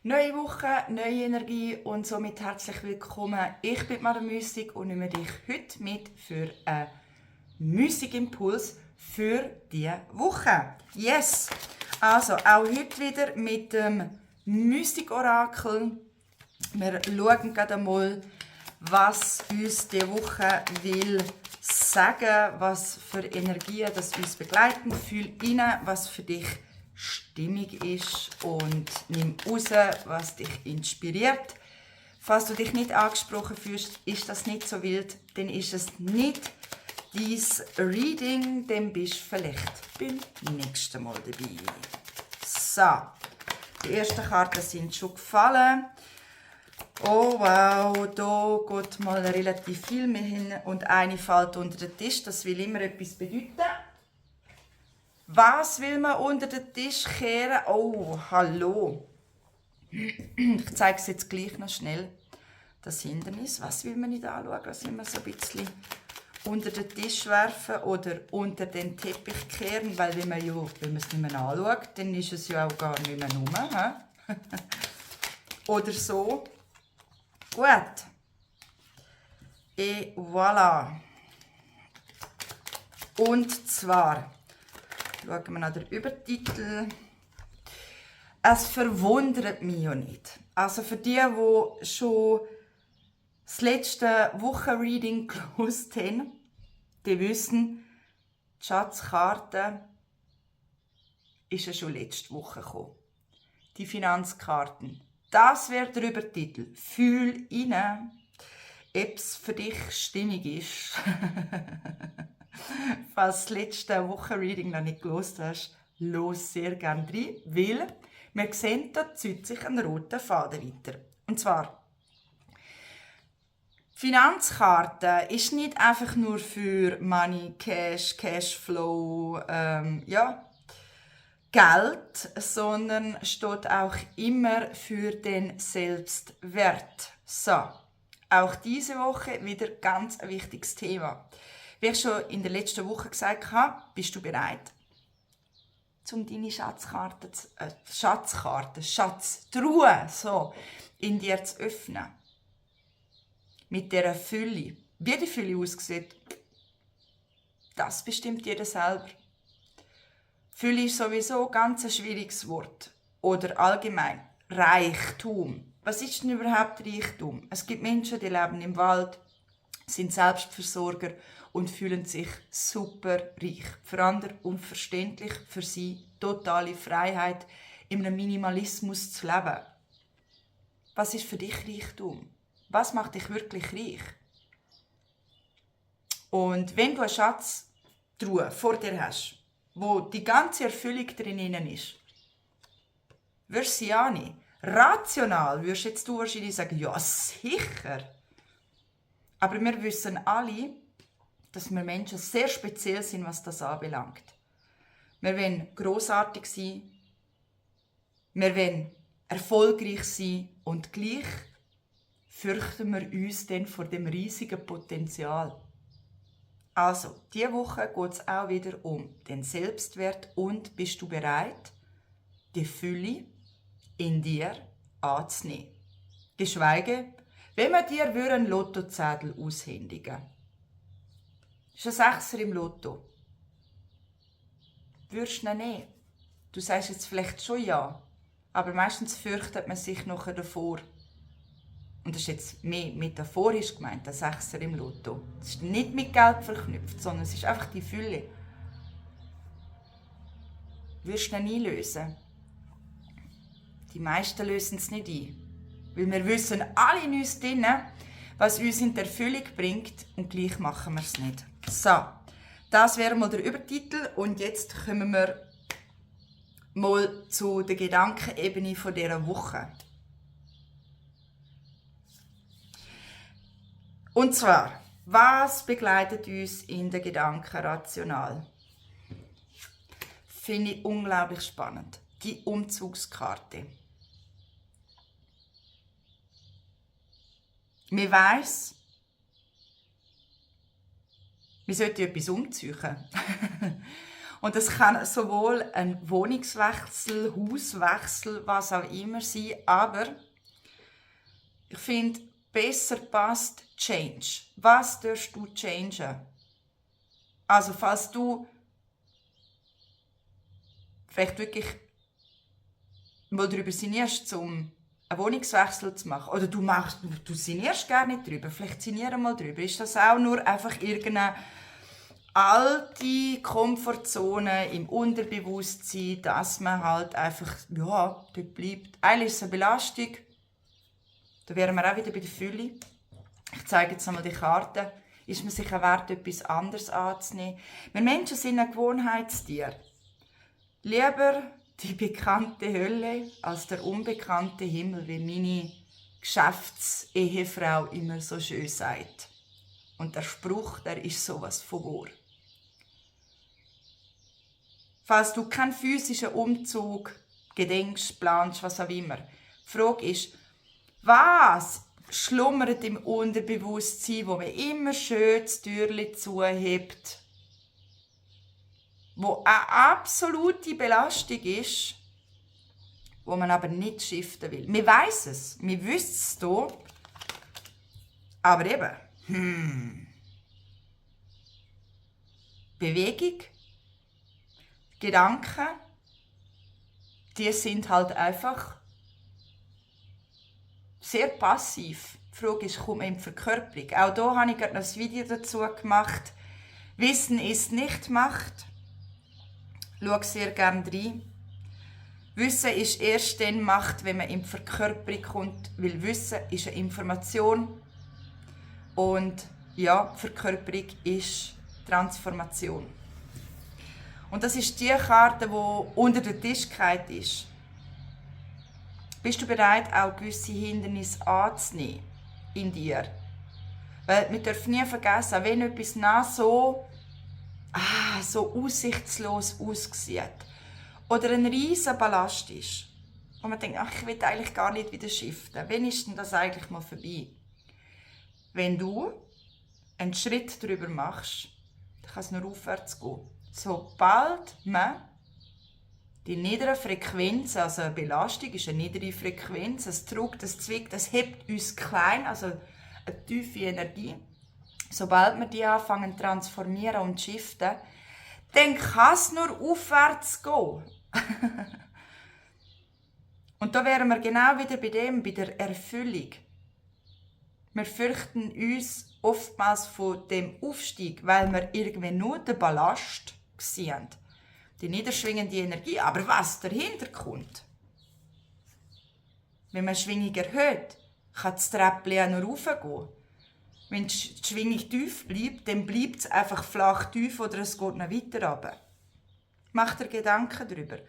Neue Woche, neue Energie und somit herzlich willkommen. Ich bin Mara Müssig und nehme dich heute mit für einen Müssig-Impuls für diese Woche. Yes! Also, auch heute wieder mit dem Müssig-Orakel. Wir schauen gerade einmal, was uns diese Woche will sagen, was für Energien das uns begleiten. Fühl rein, was für dich stimmig ist und nimm raus, was dich inspiriert. Falls du dich nicht angesprochen fühlst, ist das nicht so wild, dann ist es nicht dein Reading, dann bist du vielleicht beim nächsten Mal dabei. So, die ersten Karten sind schon gefallen. Oh wow, da geht mal relativ viel mehr hin und eine fällt unter den Tisch, das will immer etwas bedeuten. Was will man unter den Tisch kehren? Oh, hallo. Ich zeige es jetzt gleich noch schnell. Das Hindernis. Was will man nicht anschauen? Was will man so ein bisschen unter den Tisch werfen oder unter den Teppich kehren? Weil wenn man es nicht mehr anschaut, dann ist es ja auch gar nicht mehr rum. Oder so. Gut. Et voilà. Und zwar schauen wir noch den Übertitel. Es verwundert mich ja nicht. Also für die schon das letzte Wochenreading gelesen haben, die wissen, die Schatzkarte ist ja schon letzte Woche gekommen. Die Finanzkarten. Das wäre der Übertitel. Fühl rein, ob es für dich stimmig ist. Falls du das letzte Wochenreading noch nicht gelesen hast, los sehr gerne rein, weil wir sehen, da zieht sich ein roter Faden weiter. Und zwar, Finanzkarte ist nicht einfach nur für Money, Cash, Cashflow, Geld, sondern steht auch immer für den Selbstwert. So, auch diese Woche wieder ganz ein wichtiges Thema. Wie ich schon in der letzten Woche gesagt habe, bist du bereit, um deine Schatztruhe so in dir zu öffnen. Mit dieser Fülle. Wie die Fülle aussieht, das bestimmt jeder selber. Fülle ist sowieso ganz ein schwieriges Wort. Oder allgemein Reichtum. Was ist denn überhaupt Reichtum? Es gibt Menschen, die leben im Wald, sind Selbstversorger und fühlen sich super reich. Für andere unverständlich, für sie totale Freiheit, in einem Minimalismus zu leben. Was ist für dich Reichtum? Was macht dich wirklich reich? Und wenn du eine Schatztruhe vor dir hast, wo die ganze Erfüllung drin ist, wirst du sie annehmen. Rational wirst jetzt du wahrscheinlich sagen, ja sicher. Aber wir wissen alle, dass wir Menschen sehr speziell sind, was das anbelangt. Wir wollen grossartig sein, wir wollen erfolgreich sein und gleich fürchten wir uns dann vor dem riesigen Potenzial. Also, diese Woche geht es auch wieder um den Selbstwert und bist du bereit, die Fülle in dir anzunehmen. Geschweige, wenn wir dir einen Lottozettel aushändigen würden. Das ist ein Sechser im Lotto. Würdest du ihn nehmen? Du sagst jetzt vielleicht schon ja, aber meistens fürchtet man sich nachher davor. Und das ist jetzt mehr metaphorisch gemeint, ein Sechser im Lotto. Es ist nicht mit Geld verknüpft, sondern es ist einfach die Fülle. Würdest du ihn einlösen? Die meisten lösen es nicht ein. Weil wir wissen alle in uns drin, was uns in die Erfüllung bringt und gleich machen wir es nicht. So, das wäre mal der Übertitel und jetzt kommen wir mal zu der Gedankenebene von dieser Woche. Und zwar, was begleitet uns in den Gedanken rational? Finde ich unglaublich spannend. Die Umzugskarte. Man weiss, wir sollten etwas umziehen. Und es kann sowohl ein Wohnungswechsel, Hauswechsel, was auch immer sein, aber ich finde, besser passt Change. Was darfst du changen? Also falls du vielleicht wirklich mal darüber sinnierst, um einen Wohnungswechsel zu machen, oder du sinnierst gar nicht darüber, vielleicht sinnieren mal darüber, ist das auch nur einfach irgendeine alte Komfortzone im Unterbewusstsein, dass man halt einfach, ja, dort bleibt. Eigentlich ist es eine Belastung. Da wären wir auch wieder bei der Fülle. Ich zeige jetzt einmal die Karte. Ist man sich wert, etwas anderes anzunehmen? Wir Menschen sind ein Gewohnheitstier. Lieber die bekannte Hölle als der unbekannte Himmel, wie meine Geschäftsehefrau immer so schön sagt. Und der Spruch, der ist sowas von wahr. Falls du keinen physischen Umzug gedenkst, planst, was auch immer, die Frage ist, was schlummert im Unterbewusstsein, wo man immer schön das Türchen zuhebt, wo eine absolute Belastung ist, wo man aber nicht shiften will. Wir weiss es, wir wissen es hier, aber eben, Bewegung, Gedanken, die sind halt einfach sehr passiv. Die Frage ist, kommt man in die Verkörperung? Auch hier habe ich gerade noch ein Video dazu gemacht. Wissen ist nicht Macht. Schau sehr gerne rein. Wissen ist erst dann Macht, wenn man in die Verkörperung kommt, weil Wissen ist eine Information. Und ja, Verkörperung ist Transformation. Und das ist die Karte, die unter der Tisch gefallen ist. Bist du bereit, auch gewisse Hindernisse anzunehmen in dir? Weil wir dürfen nie vergessen, wenn etwas so aussichtslos aussieht oder ein riesen Ballast ist und man denkt, ach, ich will eigentlich gar nicht wieder shiften. Wann ist denn das eigentlich mal vorbei? Wenn du einen Schritt darüber machst, dann kann es nur aufwärts gehen. Sobald man die niedere Frequenz, also eine Belastung ist eine niedere Frequenz, es drückt, es zwickt, es hebt uns klein, also eine tiefe Energie. Sobald wir die anfangen zu transformieren und zu shiften, dann kann es nur aufwärts gehen. Und da wären wir genau wieder bei der Erfüllung. Wir fürchten uns oftmals von dem Aufstieg, weil wir irgendwie nur den Ballast sehen. Die niederschwingende Energie, aber was dahinter kommt. Wenn man die Schwingung erhöht, kann das Treppchen auch noch raufgehen. Wenn die Schwingung tief bleibt, dann bleibt es einfach flach tief oder es geht noch weiter runter. Mach dir Gedanken darüber.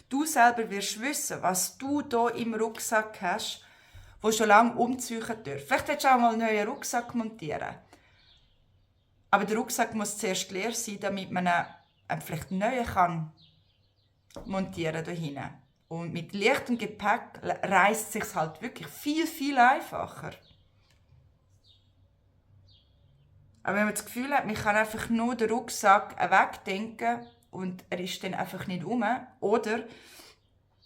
Du selber wirst wissen, was du hier im Rucksack hast, wo schon lange umziehen dürfen. Vielleicht willst du auch mal einen neuen Rucksack montieren. Aber der Rucksack muss zuerst leer sein, damit man vielleicht einen neuen kann montieren da hinten. Und mit leichtem Gepäck reist es sich halt wirklich viel, viel einfacher. Aber wenn man das Gefühl hat, man kann einfach nur den Rucksack wegdenken und er ist dann einfach nicht rum, oder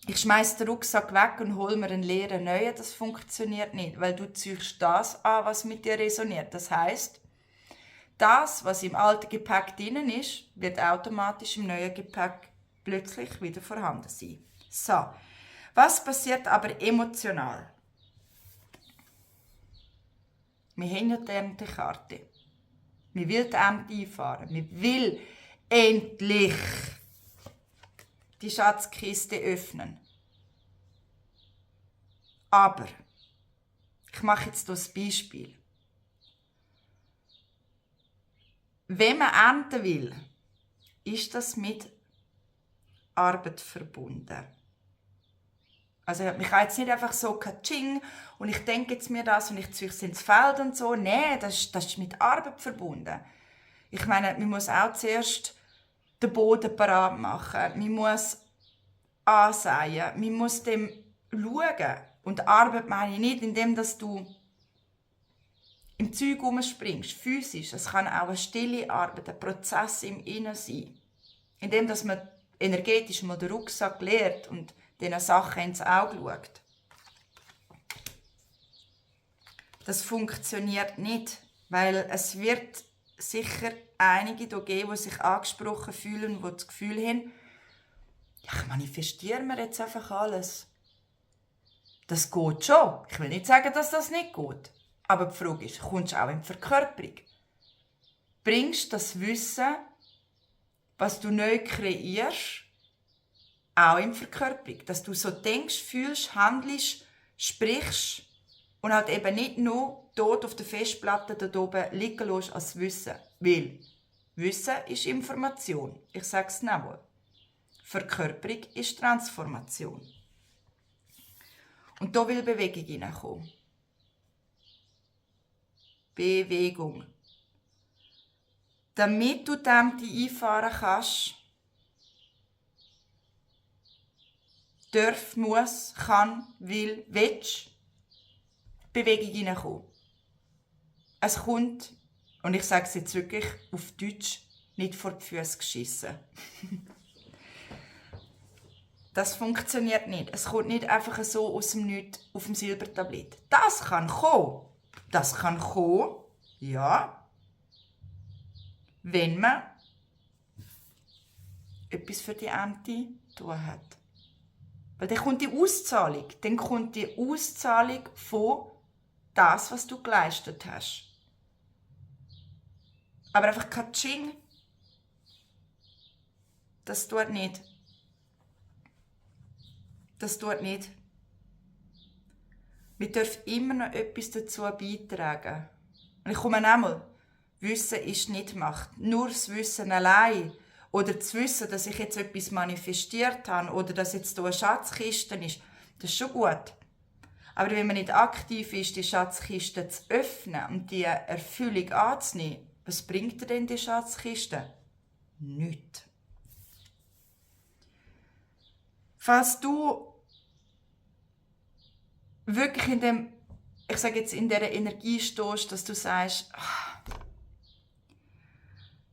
ich schmeiße den Rucksack weg und hole mir einen leeren neuen, das funktioniert nicht, weil du ziehst das an, was mit dir resoniert. Das heisst, das, was im alten Gepäck drin ist, wird automatisch im neuen Gepäck plötzlich wieder vorhanden sein. So, was passiert aber emotional? Wir haben ja die Erntekarte. Wir will die Ernte einfahren. Wir will endlich die Schatzkiste öffnen. Aber, ich mache jetzt hier ein Beispiel. Wenn man ernten will, ist das mit Arbeit verbunden. Also ich kann jetzt nicht einfach so katsching und ich denke jetzt mir das und ich ziehe es ins Feld und so. Nein, das ist mit Arbeit verbunden. Ich meine, man muss auch zuerst den Boden parat machen. Man muss ansäen. Man muss dem schauen. Und Arbeit meine ich nicht, indem dass du im Zeug herumspringst, physisch. Es kann auch eine stille Arbeit, ein Prozess im Innen sein. Indem, dass man energetisch mal den Rucksack leert und diesen Sachen ins Auge schaut. Das funktioniert nicht, weil es wird sicher einige da geben, die sich angesprochen fühlen, die das Gefühl haben, ja, ich manifestiere mir jetzt einfach alles. Das geht schon. Ich will nicht sagen, dass das nicht geht. Aber die Frage ist, kommst du auch in die Verkörperung? Bringst du das Wissen, was du neu kreierst, auch in die Verkörperung? Dass du so denkst, fühlst, handelst, sprichst und halt eben nicht nur dort auf der Festplatte dort oben liegen lässt als Wissen. Weil Wissen ist Information. Ich sage es nochmal. Verkörperung ist Transformation. Und da will Bewegung hineinkommen. Bewegung. Damit du dem einfahren kannst, darf, muss, kann, will, willst, Bewegung hineinkommen. Es kommt, und ich sage es jetzt wirklich auf Deutsch, nicht vor die Füße geschissen. Das funktioniert nicht. Es kommt nicht einfach so aus dem Nichts auf dem Silbertablett. Das kann kommen. Das kann kommen, ja, wenn man etwas für die Ernte tun hat. Weil dann kommt die Auszahlung. Dann kommt die Auszahlung von das, was du geleistet hast. Aber einfach Katsching, das tut nicht. Das tut nicht. Wir dürfen immer noch etwas dazu beitragen. Und ich komme einmal, Wissen ist nicht Macht. Nur das Wissen allein oder das Wissen, dass ich jetzt etwas manifestiert habe oder dass jetzt hier eine Schatzkiste ist, das ist schon gut. Aber wenn man nicht aktiv ist, die Schatzkiste zu öffnen und die Erfüllung anzunehmen, was bringt dir denn die Schatzkiste? Nichts. Falls du wirklich in dem, ich sage jetzt, in dieser Energie stehst, dass du sagst,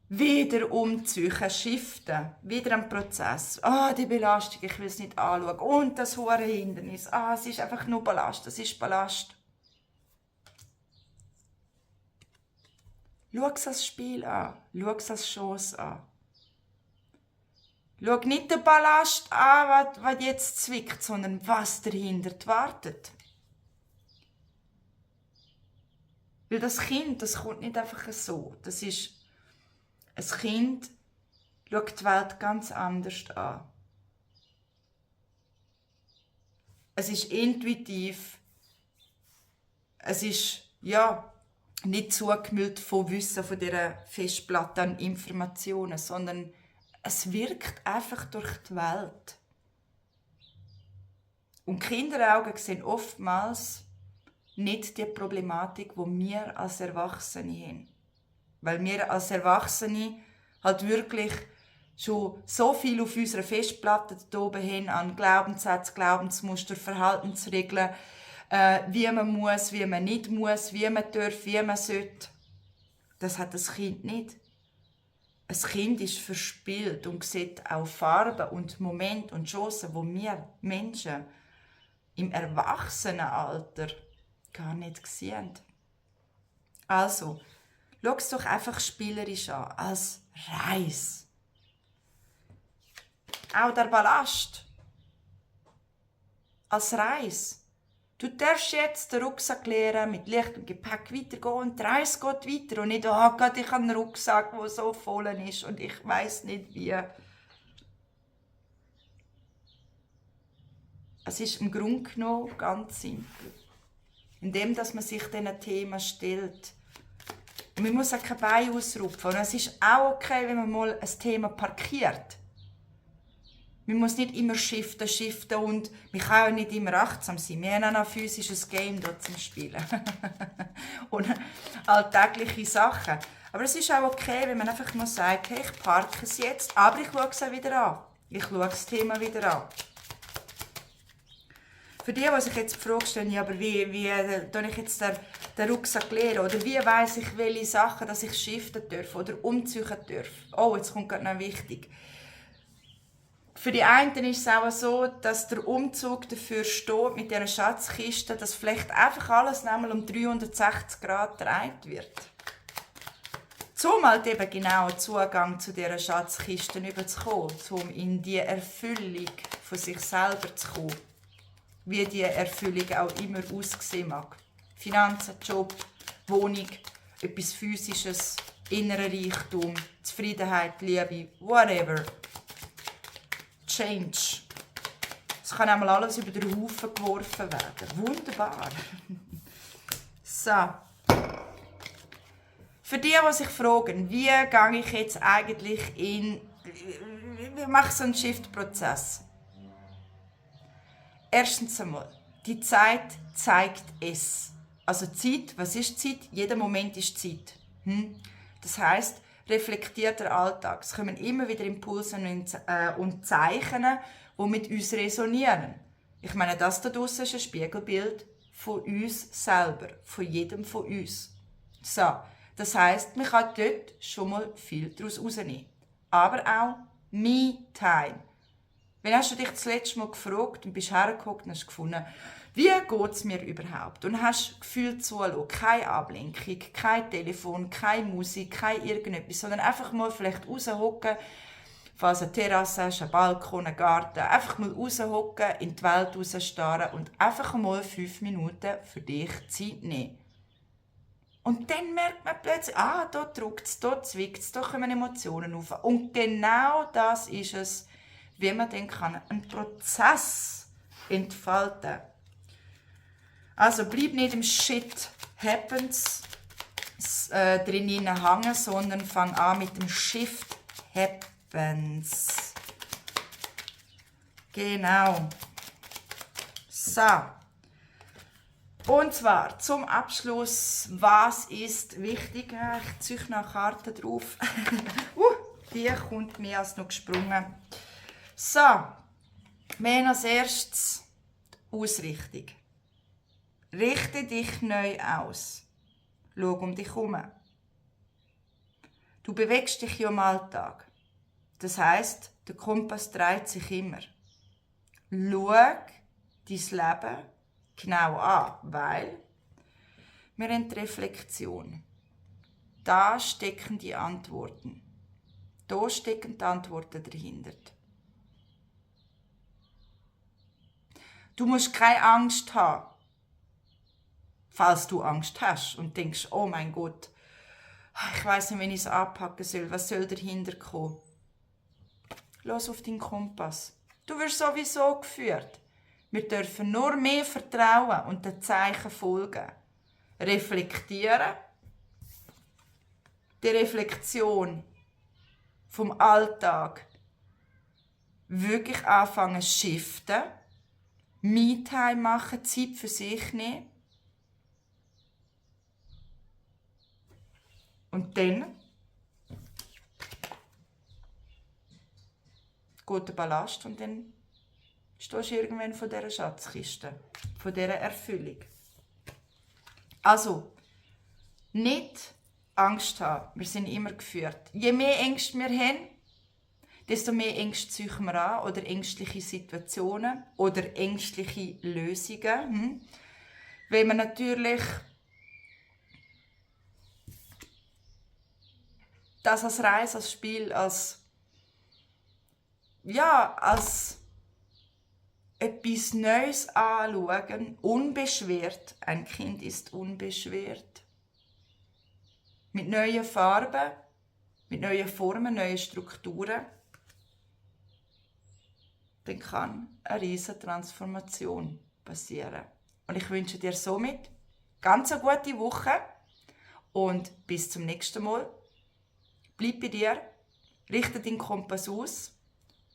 wieder umziehen, shiften, wieder ein Prozess, die Belastung, ich will es nicht anschauen, und das hohe Hindernis, es ist einfach nur Ballast, das ist Ballast. Schau es als Spiel an, schau es als Chance an. Schau nicht den Ballast an, was jetzt zwickt, sondern was dahinter wartet. Weil das Kind, das kommt nicht einfach so. Das ist, ein Kind schaut die Welt ganz anders an. Es ist intuitiv. Es ist, nicht zugemüllt von Wissen von dieser Festplatte an Informationen, sondern es wirkt einfach durch die Welt. Und Kinderaugen sehen oftmals nicht die Problematik, die wir als Erwachsene haben. Weil wir als Erwachsene halt wirklich schon so viel auf unserer Festplatte da oben haben an Glaubenssätzen, Glaubensmuster, Verhaltensregeln, wie man muss, wie man nicht muss, wie man darf, wie man sollte. Das hat das Kind nicht. Ein Kind ist verspielt und sieht auch Farben und Momente und Chancen, die wir Menschen im Erwachsenenalter gar nicht sehen. Also, schau es doch einfach spielerisch an, als Reis. Auch der Ballast. Als Reis. Du darfst jetzt den Rucksack leeren, mit leichtem Gepäck weitergehen und die Reise geht weiter. Und nicht, Gott, ich habe einen Rucksack, der so voll ist und ich weiss nicht wie. Es ist im Grunde genommen ganz simpel. Indem, dass man sich diesen Themen stellt. Und man muss auch kein Bein ausrupfen. Und es ist auch okay, wenn man mal ein Thema parkiert. Man muss nicht immer shiften und man kann auch nicht immer achtsam sein. Wir haben auch ein physisches Game dort zum Spielen. Und alltägliche Sachen. Aber es ist auch okay, wenn man einfach mal sagt, hey, ich parke es jetzt, aber ich schaue es auch wieder an. Ich schaue das Thema wieder an. Für die sich jetzt die Frage stellen, ja, aber wie tue ich jetzt den Rucksack leeren? Oder wie weiss ich, welche Sachen dass ich shiften darf oder umziehen darf? Oh, jetzt kommt gerade noch wichtig. Für die einen ist es auch so, dass der Umzug dafür steht, mit dieser Schatzkiste, dass vielleicht einfach alles nämlich um 360 Grad gedreht wird. Um halt eben genau Zugang zu dieser Schatzkiste überzukommen, um in die Erfüllung von sich selber zu kommen. Wie die Erfüllung auch immer aussehen mag. Finanzen, Job, Wohnung, etwas Physisches, innerer Reichtum, Zufriedenheit, Liebe, whatever. Change. Es kann einmal alles über den Haufen geworfen werden. Wunderbar. So. Für die sich fragen, wie gehe ich jetzt eigentlich wie mache ich so einen Shift-Prozess? Erstens einmal, die Zeit zeigt es. Also Zeit, was ist Zeit? Jeder Moment ist Zeit. Das heisst, reflektiert der Alltag. Es kommen immer wieder Impulse und Zeichen, die mit uns resonieren. Ich meine, das da draussen ist ein Spiegelbild von uns selber, von jedem von uns. So, das heisst, man kann dort schon mal viel daraus rausnehmen. Aber auch Me-Time. Wann hast du dich das letzte Mal gefragt und bist hergeguckt und hast gefunden, wie geht es mir überhaupt? Und hast gefühlt zuhören, keine Ablenkung, kein Telefon, keine Musik, kein irgendetwas, sondern einfach mal vielleicht raushocken, falls du eine Terrasse hast, einen Balkon, einen Garten, einfach mal raushocken, in die Welt rausstarren und einfach mal 5 Minuten für dich Zeit nehmen. Und dann merkt man plötzlich, da drückt es, da zwickt es, da kommen Emotionen auf. Und genau das ist es, wie man dann einen Prozess entfalten kann. Also bleib nicht im Shit Happens drin hängen, sondern fang an mit dem Shift Happens. Genau. So. Und zwar zum Abschluss, was ist wichtig? Ich ziehe noch eine Karte drauf. Die kommt mir als noch gesprungen. So, wir haben als erstes Ausrichtung. Richte dich neu aus. Schau um dich herum. Du bewegst dich ja im Alltag. Das heisst, der Kompass dreht sich immer. Schau dein Leben genau an, weil wir haben die Reflexion. Da stecken die Antworten. Da stecken die Antworten dahinter. Du musst keine Angst haben, falls du Angst hast und denkst, oh mein Gott, ich weiss nicht, wenn ich es anpacken soll, was soll dahinter kommen? Los auf deinen Kompass. Du wirst sowieso geführt. Wir dürfen nur mehr vertrauen und den Zeichen folgen. Reflektieren. Die Reflexion vom Alltag wirklich anfangen zu shiften. Me-Time machen, Zeit für sich nehmen. Und dann geht der Ballast und dann stehst du irgendwann von dieser Schatzkiste, von dieser Erfüllung. Also, nicht Angst haben. Wir sind immer geführt. Je mehr Ängste wir haben, desto mehr Ängste ziehen wir an oder ängstliche Situationen oder ängstliche Lösungen. Wenn man natürlich das als Reise, als Spiel, als etwas Neues anschauen, unbeschwert. Ein Kind ist unbeschwert. Mit neuen Farben, mit neuen Formen, neuen Strukturen. Dann kann eine riesige Transformation passieren. Und ich wünsche dir somit ganz eine gute Woche und bis zum nächsten Mal. Bleib bei dir, richte deinen Kompass aus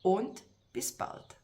und bis bald.